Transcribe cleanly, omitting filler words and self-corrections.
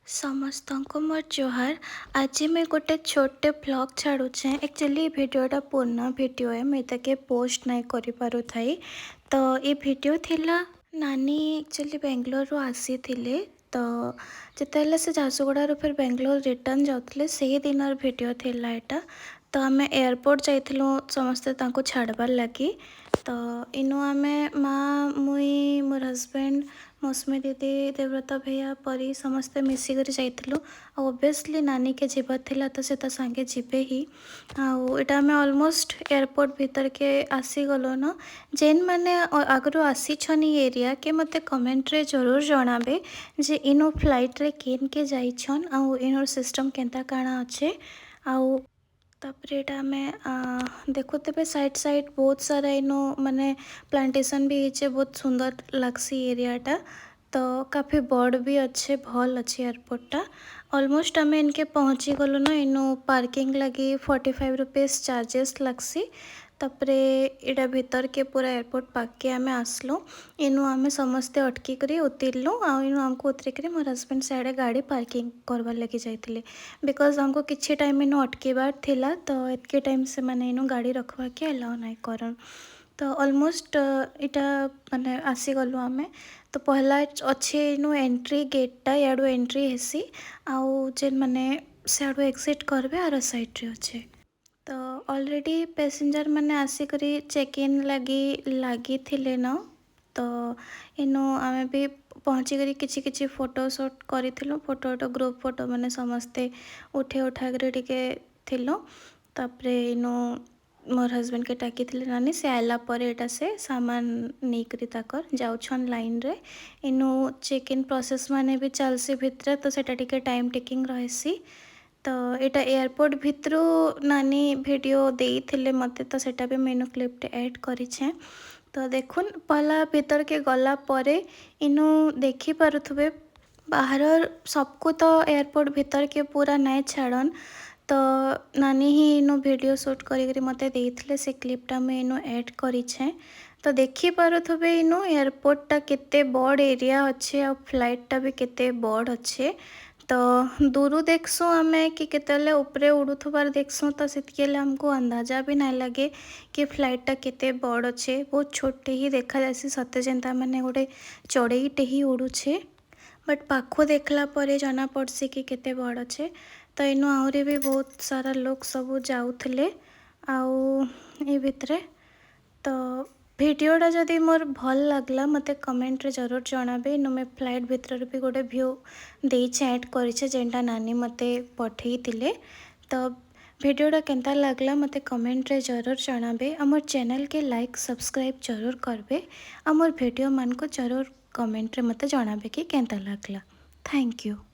ସମସ୍ତଙ୍କୁ ମୋର ଜୁହାର। ଆଜି ମୁଇଁ ଗୋଟେ ଛୋଟ ଭ୍ଲଗ୍ ଛାଡ଼ୁଛେଁ। ଆକ୍ଚୁଆଲି ଏ ଭିଡ଼ିଓଟା ପୁରୁଣା ଭିଡ଼ିଓ ଏ, ମୁଇଁ ତାକେ ପୋଷ୍ଟ ନାଇଁ କରିପାରୁଥାଇ। ତ ଏ ଭିଡ଼ିଓ ଥିଲା, ନାନୀ ଆକ୍ଚୁଆଲି ବେଙ୍ଗଲୋରରୁ ଆସିଥିଲେ। ତ ଯେତେବେଲେ ସେ ଝାରସୁଗୁଡ଼ାରୁ ଫେର୍ ବେଙ୍ଗଲୋର ରିଟର୍ନ ଯାଉଥିଲେ, ସେଇ ଦିନର ଭିଡ଼ିଓ ଥିଲା ଏଇଟା। ତ ଆମେ ଏୟାରପୋର୍ଟ ଯାଇଥିଲୁ ସମସ୍ତେ ତାଙ୍କୁ ଛାଡ଼ବାର୍ ଲାଗି। ତ ଇନୁ ଆମେ ମା, ମୁଇଁ, ମୋର୍ ହଜବେଣ୍ଡ, ମୌସୁମୀ ଦିଦି, ଦେବବ୍ରତ ଭैया, ପରି ସମସ୍ତେ ମିଶିକରି ଯାଇଥିଲୁ। ଆଉ ଅବଭିୟସଲି ନାନୀକେ ଯିବାର ଥିଲା, ତ ସେ ତା ସାଙ୍ଗେ ଯିବେ ହିଁ। ଆଉ ଏଇଟା ଆମେ ଅଲମୋଷ୍ଟ ଏୟାରପୋର୍ଟ ଭିତରକେ ଆସିଗଲୁନ। ଯେନ୍ ମାନେ ଆଗରୁ ଆସିଛନ୍ ଇ ଏରିଆକେ, ମୋତେ କମେଣ୍ଟରେ ଜରୁର ଜଣାବେ ଯେ ଇନୁ ଫ୍ଲାଇଟ୍ରେ କେନ୍କେ ଯାଇଛନ୍ ଆଉ ଇନୁର ସିଷ୍ଟମ୍ କେନ୍ତା କାଣା ଅଛେ। ଆଉ ତାପରେ ଏଇଟା ଆମେ ଦେଖୁଥିବେ, ସାଇଡ୍ ସାଇଡ୍ ବହୁତ ସାରା ଇନୁ ମାନେ ପ୍ଲାଣ୍ଟେସନ୍ ବି ହେଇଛେ। ବହୁତ ସୁନ୍ଦର ଲାଗ୍ସି ଏରିଆଟା। ତ କାଫି ବଡ଼ ବି ଅଛେ, ଭଲ୍ ଅଛି ଏୟାରପୋର୍ଟଟା। ଅଲମୋଷ୍ଟ ଆମେ ଇନକେ ପହଞ୍ଚି ଗଲୁନ। ଇନୁ ପାର୍କିଂ ଲାଗି 45 ରୁପିଜ୍ ଚାର୍ଜେସ୍ ଲାଗ୍ସି। ତାପରେ ଏଇଟା ଭିତରକେ ପୁରା ଏୟାରପୋର୍ଟ ପାଖକେ ଆମେ ଆସିଲୁ। ଇନୁ ଆମେ ସମସ୍ତେ ଅଟକି କରି ଉତିରଲୁ। ଆଉ ଇନୁ ଆମକୁ ଉତରିକରି ମୋର୍ ହଜବେଣ୍ଡ ସିଆଡ଼େ ଗାଡ଼ି ପାର୍କିଂ କରବାର୍ ଲାଗି ଯାଇଥିଲେ, because ଆମକୁ କିଛି ଟାଇମ୍ ଇନୁ ଅଟକିବାର ଥିଲା। ତ ଏତ୍କି ଟାଇମ୍ ସେମାନେ ଇନୁ ଗାଡ଼ି ରଖବାକେ ଆଲାଉ ନାଇଁ କରନ୍। ତ ଅଲମୋଷ୍ଟ ଇଟା ମାନେ ଆସିଗଲୁ ଆମେ। ତ ପହଲା ଅଛି ଇନୁ ଏଣ୍ଟ୍ରି ଗେଟ୍ଟା, ଇଆଡ଼ୁ ଏଣ୍ଟ୍ରି ହେସି। ଆଉ ଯେନ୍ ମାନେ ସିଆଡ଼ୁ ଏକ୍ଜିଟ୍ କରବେ, ଆର ସାଇଡ଼୍ରେ ଅଛେ। ତ ଅଲରେଡ଼ି ପ୍ୟାସେଞ୍ଜର ମାନେ ଆସିକରି ଚେକ୍ ଇନ୍ ଲାଗି ଲାଗିଥିଲେ ନ। ତ ଇନୁ ଆମେ ବି ପହଞ୍ଚିକରି କିଛି କିଛି ଫଟୋ ସୁଟ୍ କରିଥିଲୁ। ଫଟୋ ଫଟୋ, ଗ୍ରୁପ୍ ଫଟୋ ମାନେ ସମସ୍ତେ ଉଠେଇ ଉଠାକରି ଟିକେ ଥିଲୁ। ତାପରେ ଇନୁ ମୋର୍ ହଜବେଣ୍ଡକେ ଡାକିଥିଲେ ନାନୀ। ସେ ଆଇଲା ପରେ ଏଇଟା ସେ ସାମାନ ନେଇକରି ତାକର ଯାଉଛନ୍ ଲାଇନ୍ରେ। ଇନୁ ଚେକ୍ ଇନ୍ ପ୍ରୋସେସ୍ ମାନେ ବି ଚାଲ୍ସି ଭିତରେ, ତ ସେଟା ଟିକେ ଟାଇମ୍ ଟେକିଂ ରହେସି। ତ ଏଇଟା ଏୟାରପୋର୍ଟ ଭିତରୁ ନାନୀ ଭିଡ଼ିଓ ଦେଇଥିଲେ ମୋତେ, ତ ସେଟା ବି ମୁଇଁ ଇନୁ କ୍ଲିପ୍ଟେ ଆଡ଼୍ କରିଛେଁ। ତ ଦେଖୁନ୍, ପହଲା ଭିତରକେ ଗଲା ପରେ ଇନୁ ଦେଖି ପାରୁଥିବେ, ବାହାରର ସବକୁ ତ ଏୟାରପୋର୍ଟ ଭିତରକେ ପୁରା ନାଇଁ ଛାଡ଼ନ୍। ତ ନାନୀ ହିଁ ଇନୁ ଭିଡ଼ିଓ ସୁଟ୍ କରିକରି ମୋତେ ଦେଇଥିଲେ, ସେ କ୍ଲିପ୍ଟା ମୁଇଁ ଇନୁ ଆଡ଼୍ କରିଛେଁ। ତ ଦେଖି ପାରୁଥିବେ, ଇନୁ ଏୟାରପୋର୍ଟଟା କେତେ ବଡ଼ ଏରିଆ ଅଛେ ଆଉ ଫ୍ଲାଇଟ୍ଟା ବି କେତେ ବଡ଼ ଅଛେ। ତ ଦୂରୁ ଦେଖ୍ସୁଁ ଆମେ କି କେତେବେଲେ ଉପରେ ଉଡ଼ୁଥିବାର ଦେଖ୍ସୁଁ, ତ ସେତ୍କି ବେଲେ ଆମକୁ ଅନ୍ଦାଜା ବି ନାଇଁ ଲାଗେ କି ଫ୍ଲାଇଟ୍ଟା କେତେ ବଡ଼ ଅଛେ। ବହୁତ ଛୋଟ ହିଁ ଦେଖାଯାଏସି, ସତେ ଯେନ୍ତା ମାନେ ଗୋଟେ ଚଢ଼େଇଟେ ହିଁ ଉଡ଼ୁଛେ। ବଟ୍ ପାଖୁ ଦେଖିଲା ପରେ ଜଣା ପଡ଼୍ସି କି କେତେ ବଡ଼ ଅଛେ। ତ ଇନୁ ଆହୁରି ବି ବହୁତ ସାରା ଲୋକ୍ ସବୁ ଯାଉଥିଲେ ଆଉ ଏ ଭିତରେ। ତ ଭିଡ଼ିଓଟା ଯଦି ମୋର୍ ଭଲ୍ ଲାଗଲା, ମୋତେ କମେଣ୍ଟରେ ଜରୁର ଜଣାବେ। ଇନୁ ମୁଇଁ ଫ୍ଲାଇଟ୍ ଭିତରରେ ବି ଗୋଟେ ଭ୍ୟୁ ଦେଇଛେ, ଆଡ଼୍ କରିଛେ, ଯେନ୍ଟା ନାନୀ ମୋତେ ପଠେଇଥିଲେ। ତ ଭିଡ଼ିଓଟା କେନ୍ତା ଲାଗଲା, ମୋତେ କମେଣ୍ଟରେ ଜରୁର ଜଣାବେ। ଆଉ ମୋର୍ ଚ୍ୟାନେଲ୍କେ ଲାଇକ୍, ସବସ୍କ୍ରାଇବ୍ ଜରୁର କରବେ। ଆଉ ମୋର୍ ଭିଡ଼ିଓ ମାନଙ୍କୁ ଜରୁର କମେଣ୍ଟରେ ମୋତେ ଜଣାବେ କି କେନ୍ତା ଲାଗଲା। Thank you.